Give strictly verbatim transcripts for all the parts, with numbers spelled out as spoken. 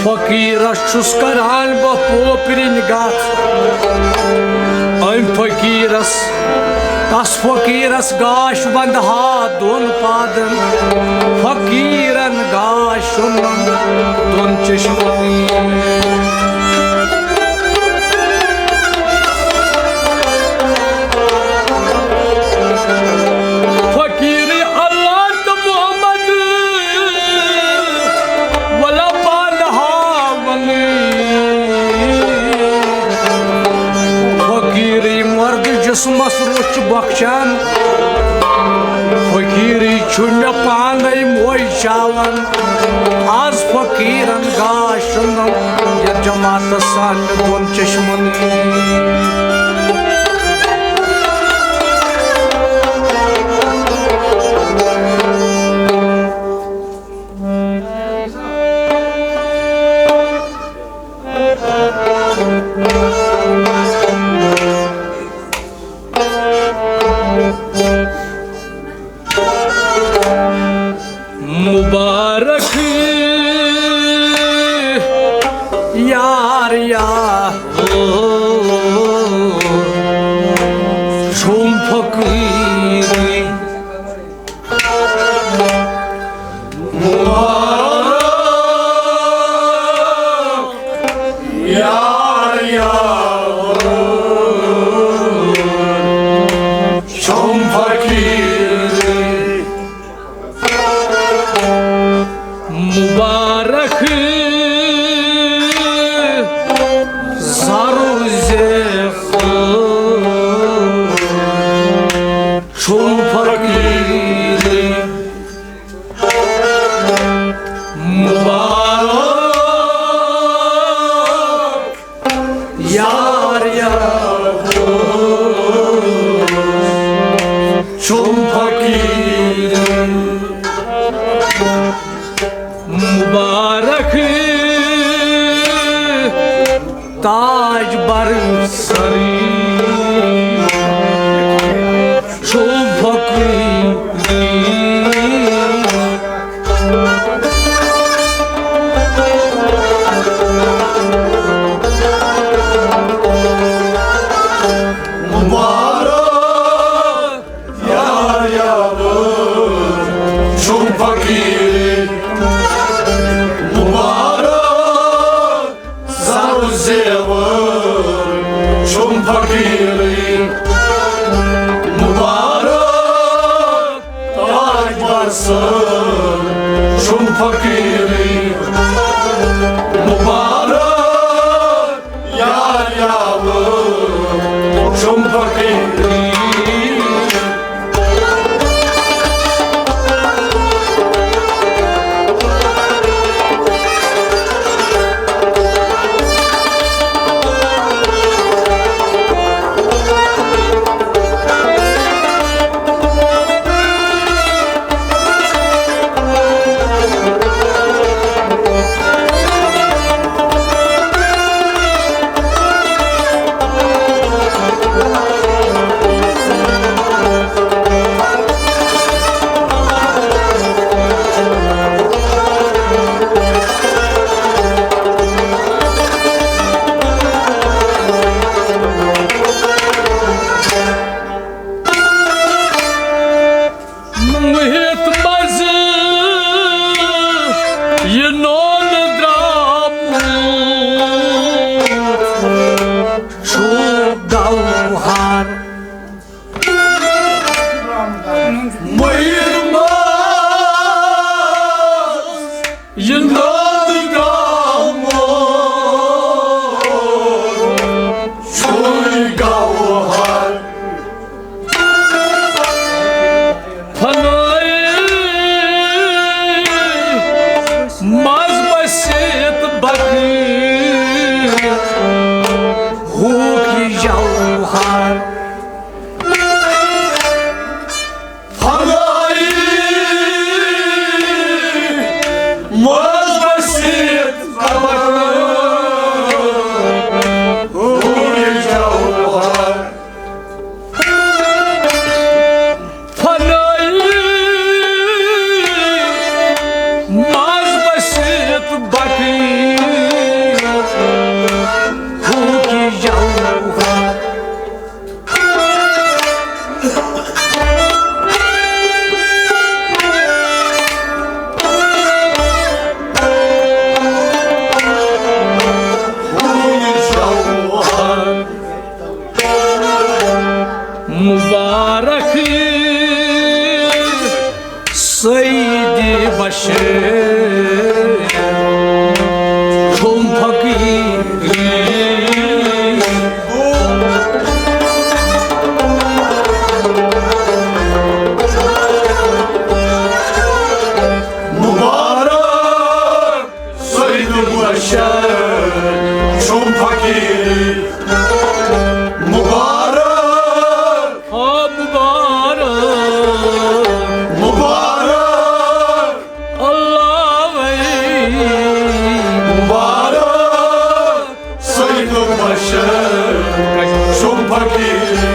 فقیٖرس چھُس کران بہٕ پوپرِنۍ گژھ۔ أمۍ فقیٖرس، تس فقیٖرس گاش ونٛدٕ ہا دۄن پادن۔ فقیٖرن گاش شُنُن دۄن چشمن۔ فقیٖر اللہ تہٕ محمد، ولا پانہٕ ہاوُن۔ فقیٖرٕے مرد جسمس روٚچھ بخشان، فقیٖرٕے چھُ مےٚ پانے موج چاوان۔ از فقیٖرن گاش شُنُن یتھ جماعتس سان مےٚ دۄن چشمن۔ مبارک یار یار چھُم فقیٖرٕے۔ مبارک یار یار چھُم فقیٖرٕے۔ مبارک زرو زیف چھُم فقیٖرٕے۔ مبارک یار یار چھُم فقیٖر۔ مبارک تاج بر سری چھُم فقیٖر۔ مبارک یار یار چھُم فقیٖر۔ مبارک زرو زیور چھُم فقیٖرٕے۔ مبارک تاج بر سر چھُم فقیٖرٕے۔ مبارک یار یار چھُم فقیٖرٕے۔ فقیری مبارک، آ مبارک، مبارک، اللہ وے۔ مبارک سید البشر چون فقیری۔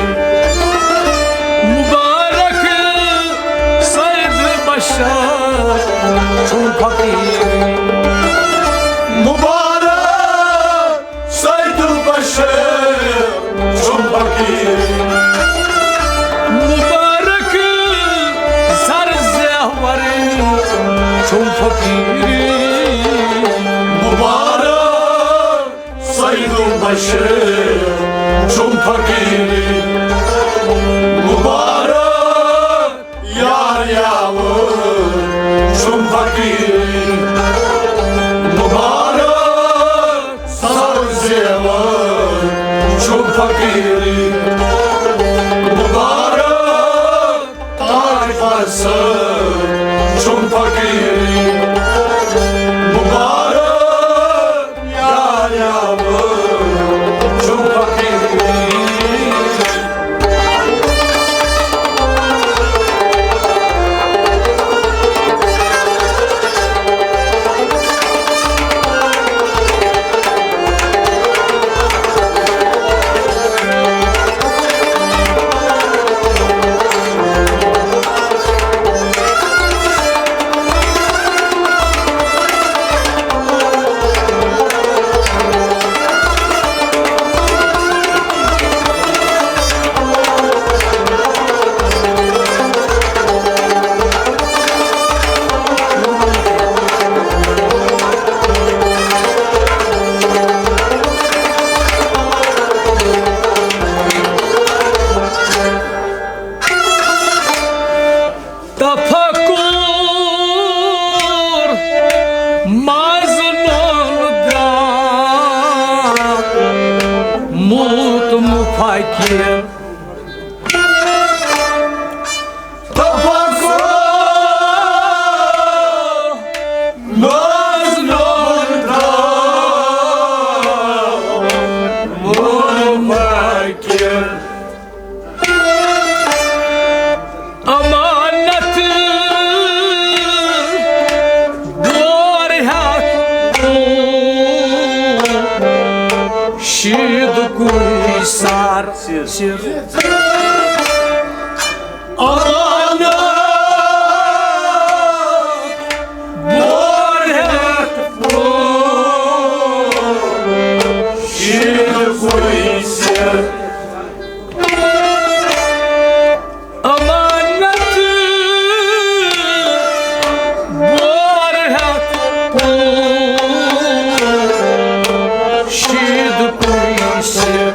مبارک سید البشر چون فقیری۔ مبارک سید البشر چون فقیری۔ مبارک سر زیور چون فقیری۔ مبارک سید البشر چون فقیری۔ مبارک یار یاور چون فقیری۔ مبارک سر زیور چون فقیری۔ مبارک تاج پرسر چون فقیری۔ مبارک یار یاور چون فقیری۔ تفکر مزنون درٛاو موت مفکر۔ تفکر مزنون درٛاو موت مفکر۔ امانت دور ہیتھ شید کوئی سر۔ امانت دور ہیتھ شید کوئی سر۔ امانت بور ہیتھ شید پونسہٕ۔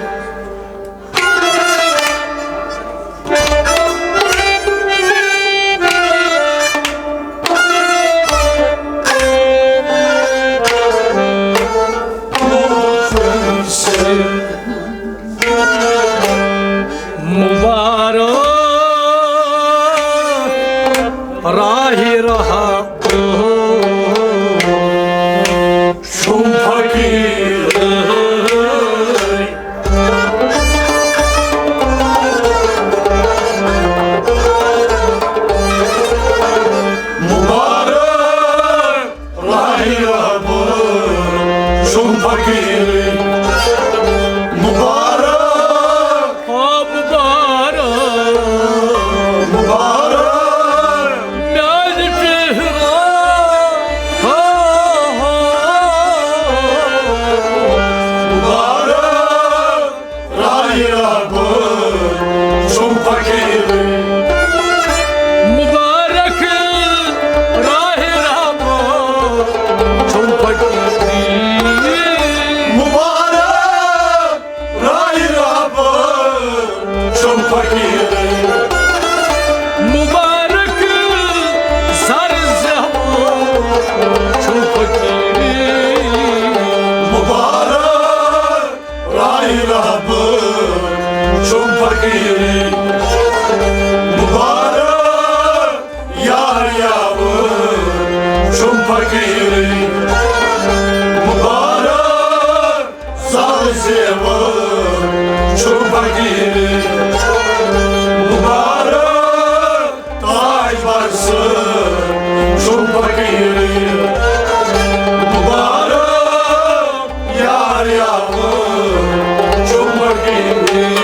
مبارک راہ رہا شم فقیر۔ مبارک راہی رہبر شم فقیر۔ زیوٕ چھُ فقیٖر، مُبارک تاج برسہٕ چھُ فقیٖر، مُبارک یار یاوٕ چھُ فقیٖر۔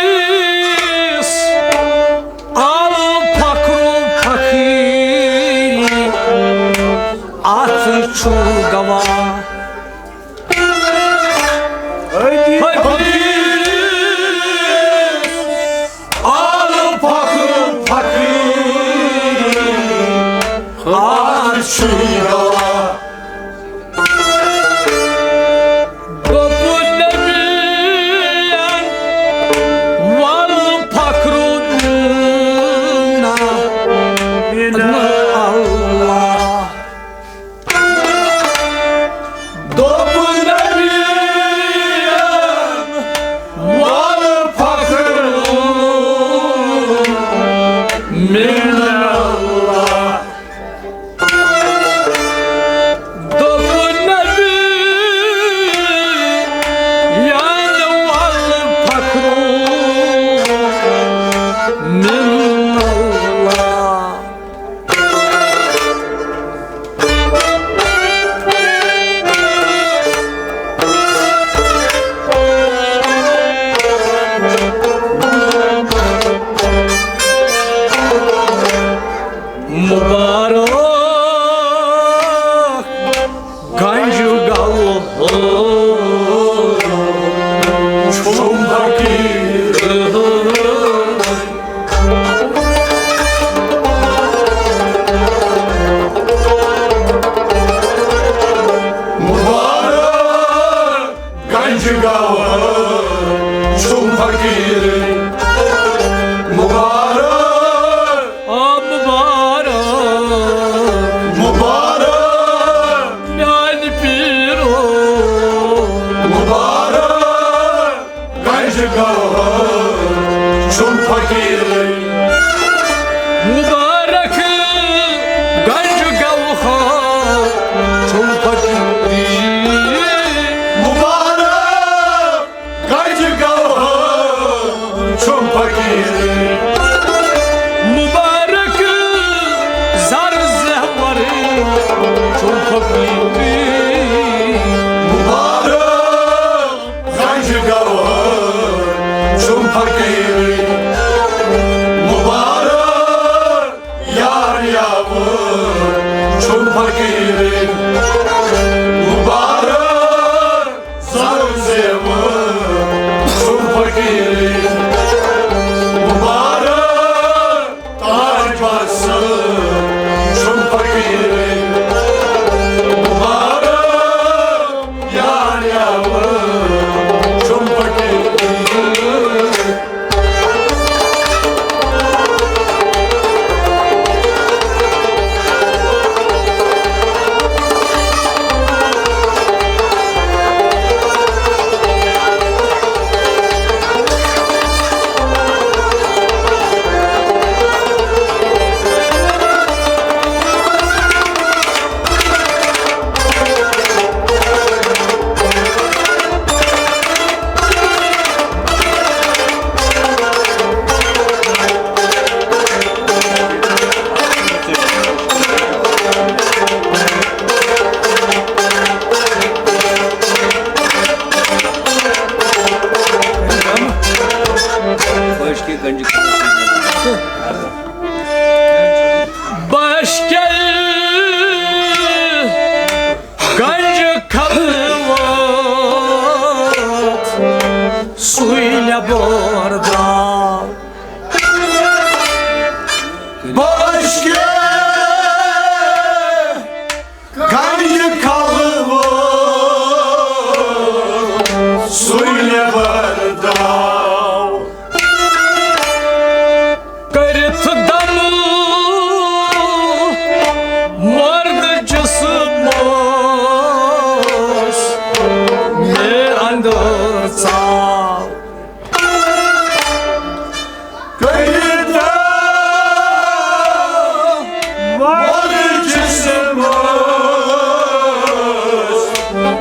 حدیث آل فخر فخیری، اتھ چھُ گواہ۔ حدیث آل فخر فخیری، اتھ چھُ گواہ۔ دوٚپُن نبیَن، والفخر منا من اللہ۔ دوٚپُن نبیَن، والفخر من اللہ۔ دوٚپُن نبیَن، والفخر من اللہ۔ مبارک گنج گوہر چھُم فقیٖر۔ مبارک گنج گوہر چھُم فقیٖر۔ مبارک آ مبارک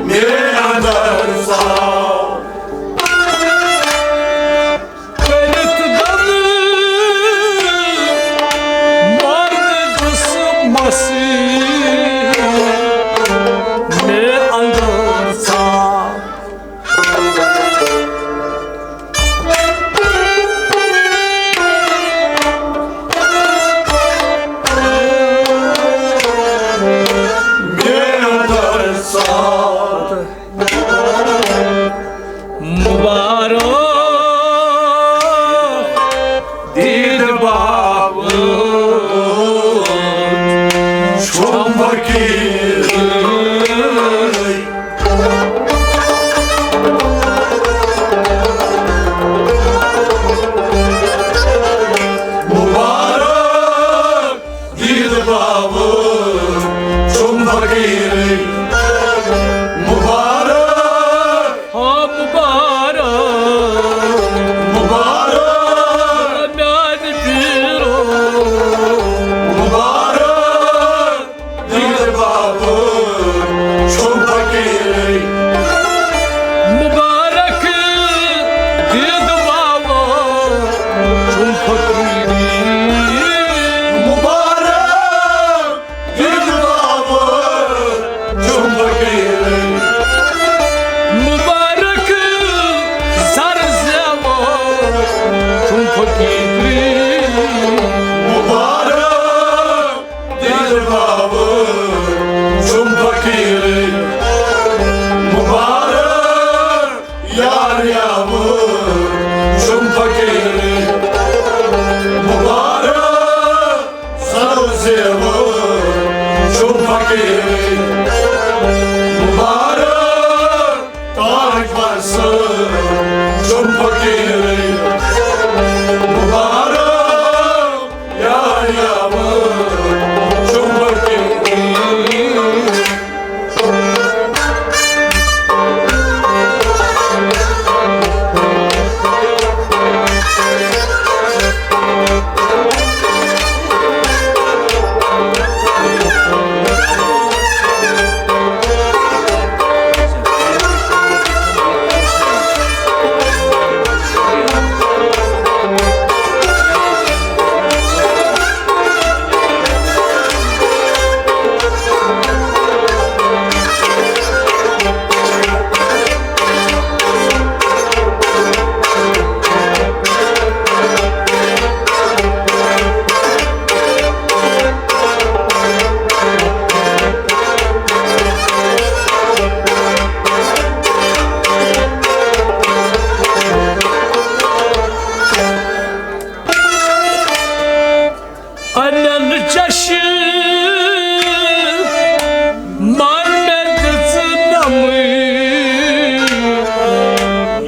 میرے اندر سا۔ کٔرِتھ دَنہٕ مارنہٕ دِژ مسیح مےٚ اندر ژاو۔ مبارک دید باوت چھُم فقیٖرٕے۔ مبارک دید باوت چھُم فقیٖرٕے۔ مبارک، ہا مبارک، مبارک میانہِ پیٖرو۔ مبارک دید باوت چھُم فقیٖرٕے۔ مبارک دید باوت چھُم فقیٖرٕے۔ مبارک دید باوت چھُم فقیٖرٕے۔ مبارک زر زیوان چھُم فقیٖرٕے۔ مبارک دید باوت چھُم فقیٖرٕے۔ مبارک یار یاوٕ چھُم فقیٖرٕے۔ مبارک سر زیوٕ چھُم فقیٖرٕے۔ مبارک تاج برسہٕ چھُم فقیٖرٕے۔ مبارک یار یاوٕ چھُم فقیٖرٕے۔ انن چشم من مےٚ دِژ نمٕے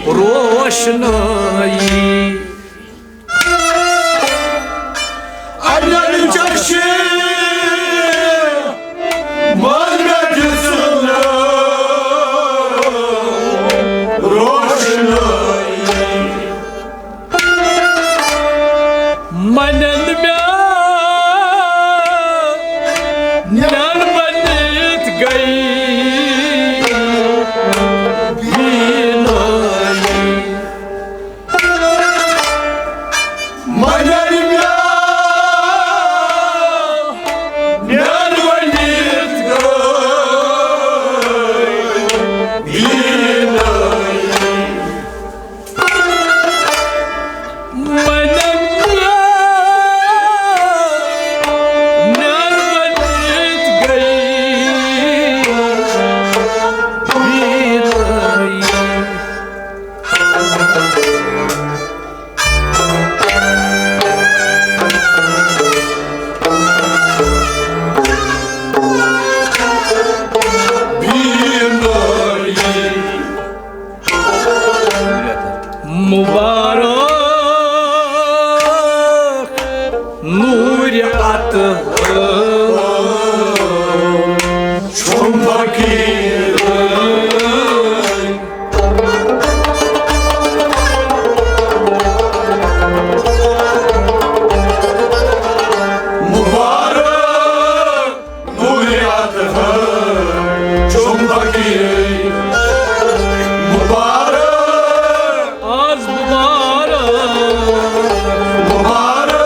روشنٲیی۔ انن چشم من مےٚ دِژ نمٕے روشنٲیی۔ منن مےٚ نین بنِتھ گٔے بیٖنٲیی۔ چھُم فقیٖرٕے مُبارک، آز مُبارک، مُبارک۔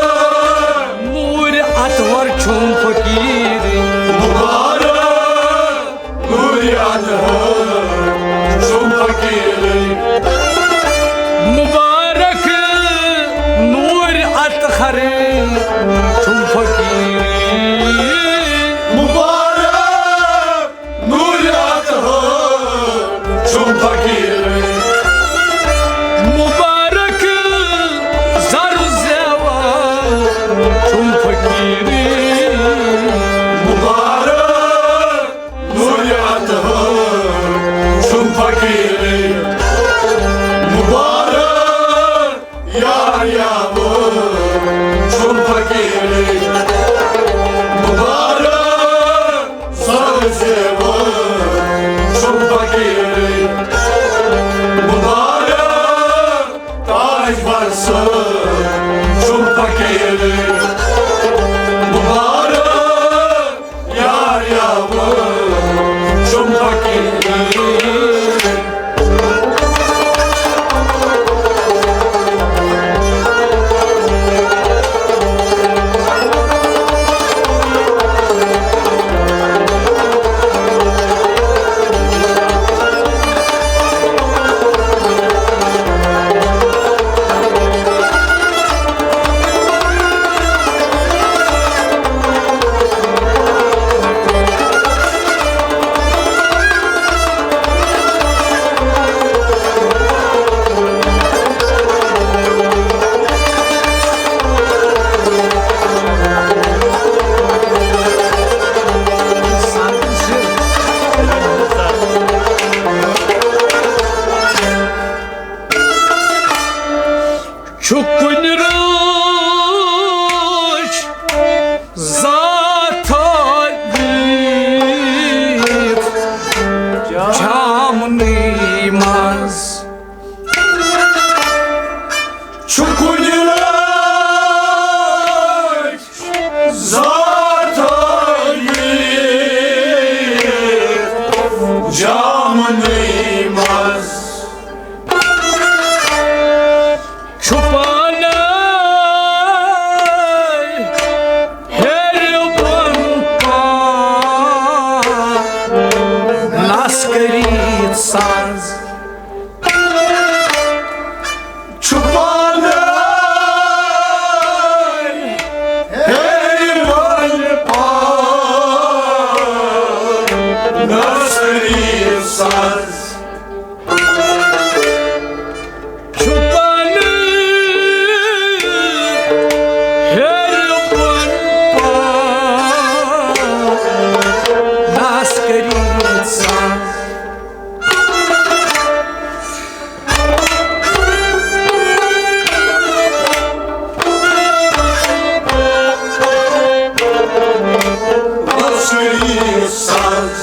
نوٗرِ اطہر چھُم فقیٖرٕے مُبارک، نوٗرِ اطہر چھُم فقیٖرٕے مُبارک، نوٗرِ اطہر چھُم فقیٖرٕے مُبارک، نوٗرِ اطہر چھُم فقیٖرٕے مُبارک، زر زیور چھُم فقیٖرٕے مُبارک، نوٗرِ اطہر چھُم فقیٖرٕے مُبارک۔ یار یاور چھُم فقیٖرٕے مُبارک، سر زیور چھُم فقیٖرٕے مُبارک، تاج برسر چھُم فقیٖرٕے مُبارک۔ یار یاور چھُم فقیٖرٕے۔ چھُ کُنہِ رٲچھ زاتھٲوِتھ جامنٕے منٛز۔ چھُ کُنہِ رٲچھ زاتھٲوِتھ جامنٕے منٛز۔ چھُ پانَے ہیٚرِ بۄن پان نس کٔرِتھ سنٛز۔ چھُ پانَے ہیٚرِ بۄن پان نس کٔرِتھ سنٛز۔ چھُ پانہٕ ہیٚرِ بۄن پان نس کٔرِتھ سنٛز۔ نس کٔرِتھ سنٛز۔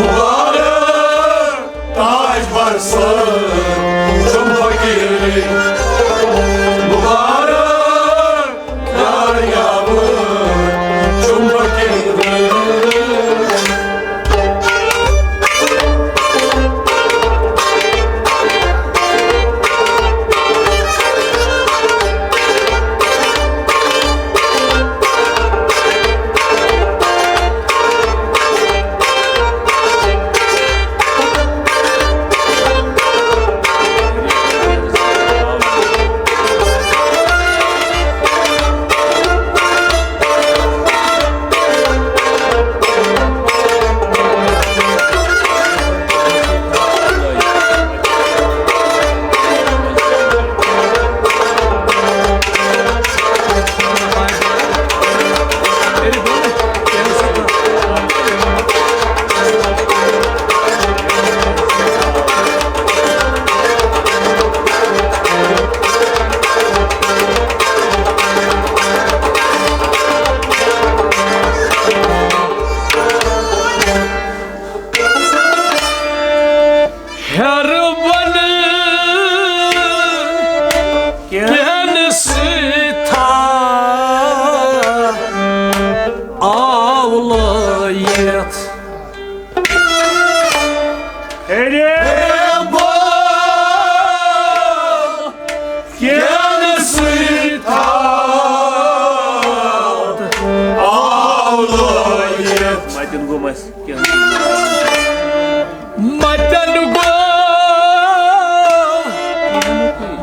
مبارک تاج برسر چھُم فقیٖرٕے، مبارک یار یاور چھُم فقیٖرٕے۔ ہیرٕ بنہٕ کٮ۪ن سۭتۍ آو لٲیِتھ۔ ہیرٕ بنہٕ کٮ۪ن سۭتۍ آو لٲیِتھ۔ متٮ۪ن گوٚو مَس کینٛہہ۔ متٮ۪ن گوٚو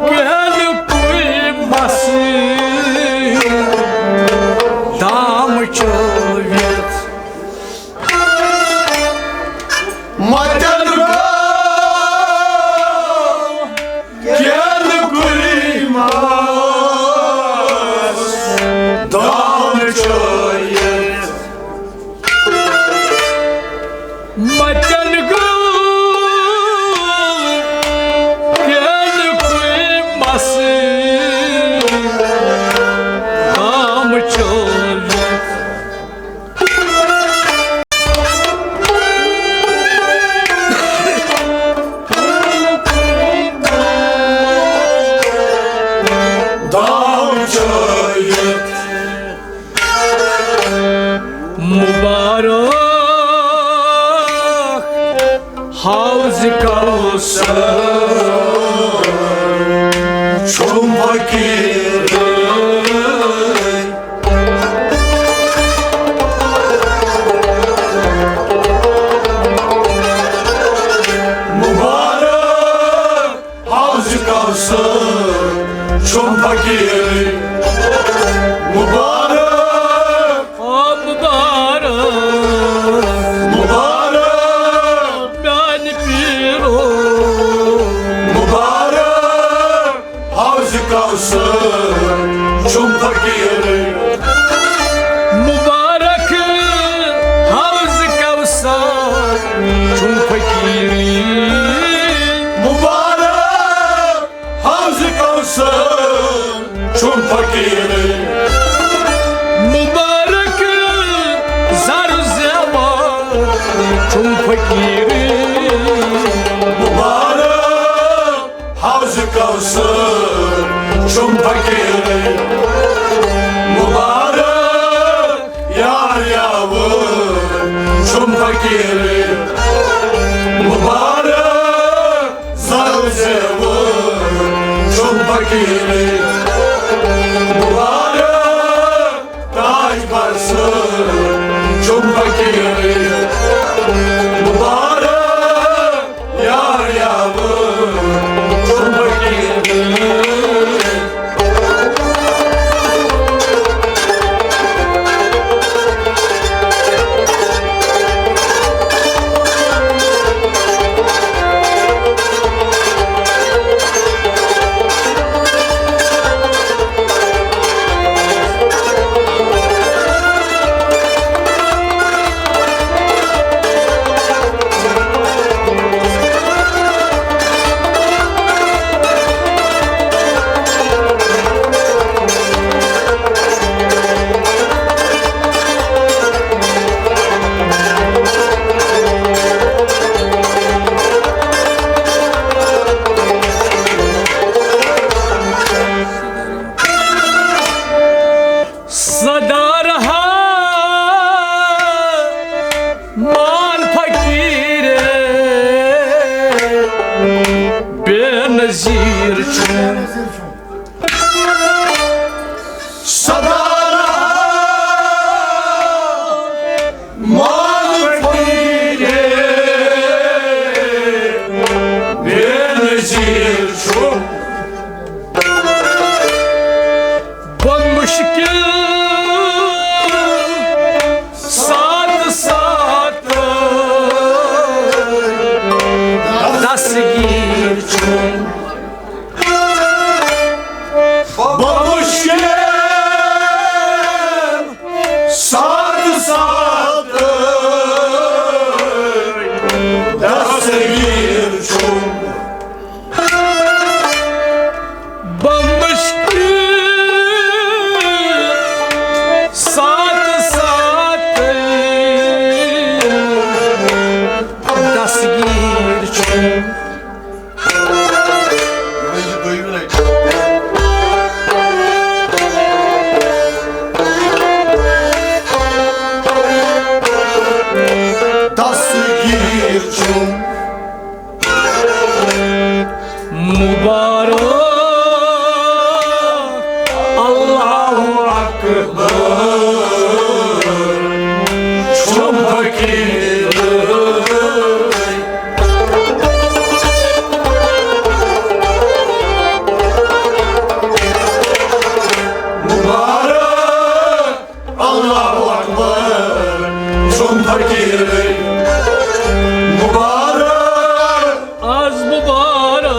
کینٛہہ کُے مَس دام چٲوِتھ۔ متٮ۪ن گوٚو کینٛہہ کُے مَس دام چٲوِتھ۔ متٮ۪ن گوٚو کینٛہہ کُے مَس دام چٲوِتھ۔ دام چٲوِتھ۔ مبارک حوض کوثر چھُم فقیٖرٕے۔ مبارک حوض کوثر چھُم فقیٖرٕے۔ مبارک، مبارک، مبارک میانہِ پیٖرو۔ مبارک حوض کوثر چھُم فقیٖرٕے۔ مبارک حوض کوثر چھُم فقیٖرٕے۔ مبارک حوض کوثر چھُم فقیٖرٕے۔ مبارک زر زیور چھُم فقیٖرٕے۔ مبارک حوض کوثر چھُم فقیٖرٕے۔ مبارک یار یاور چھُم فقیٖرٕے۔ مبارک زر زیور چھُم فقیٖرٕے۔ مبارک تاج برسر چھُم فقیٖرٕے۔ مبارک یار یاور چھُم فقیٖرٕے۔ ساتہٕ ساتہٕ دستگیٖر چھُم۔ بمشکہِ ساتہٕ ساتہٕ دستگیٖر چھُم۔ دستگیٖر چھُم۔ مبارک، اللہ اکبر، چھُم فقیٖر۔ مبارک، اللہ اکبر، چھُم فقیٖر۔ مبارک، از مبارک،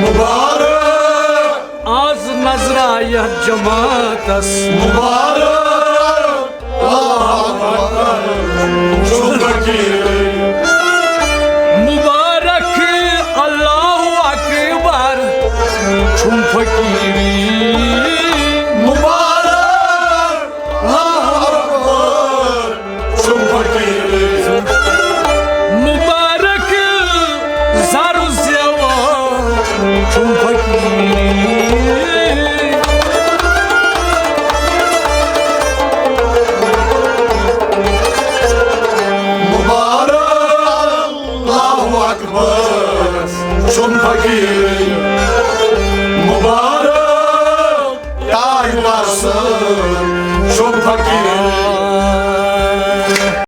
مبارک، از نظرا یتھ جماعتس۔ مبارک، اللہ اکبر، چھُم فقیٖر۔ مبارک، اللہ اکبر، چھُم فقیٖر۔ مبارک، اللہ اکبر، چھُم فقیٖر۔ مبارک، زر و زیور، چھُم فقیٖر۔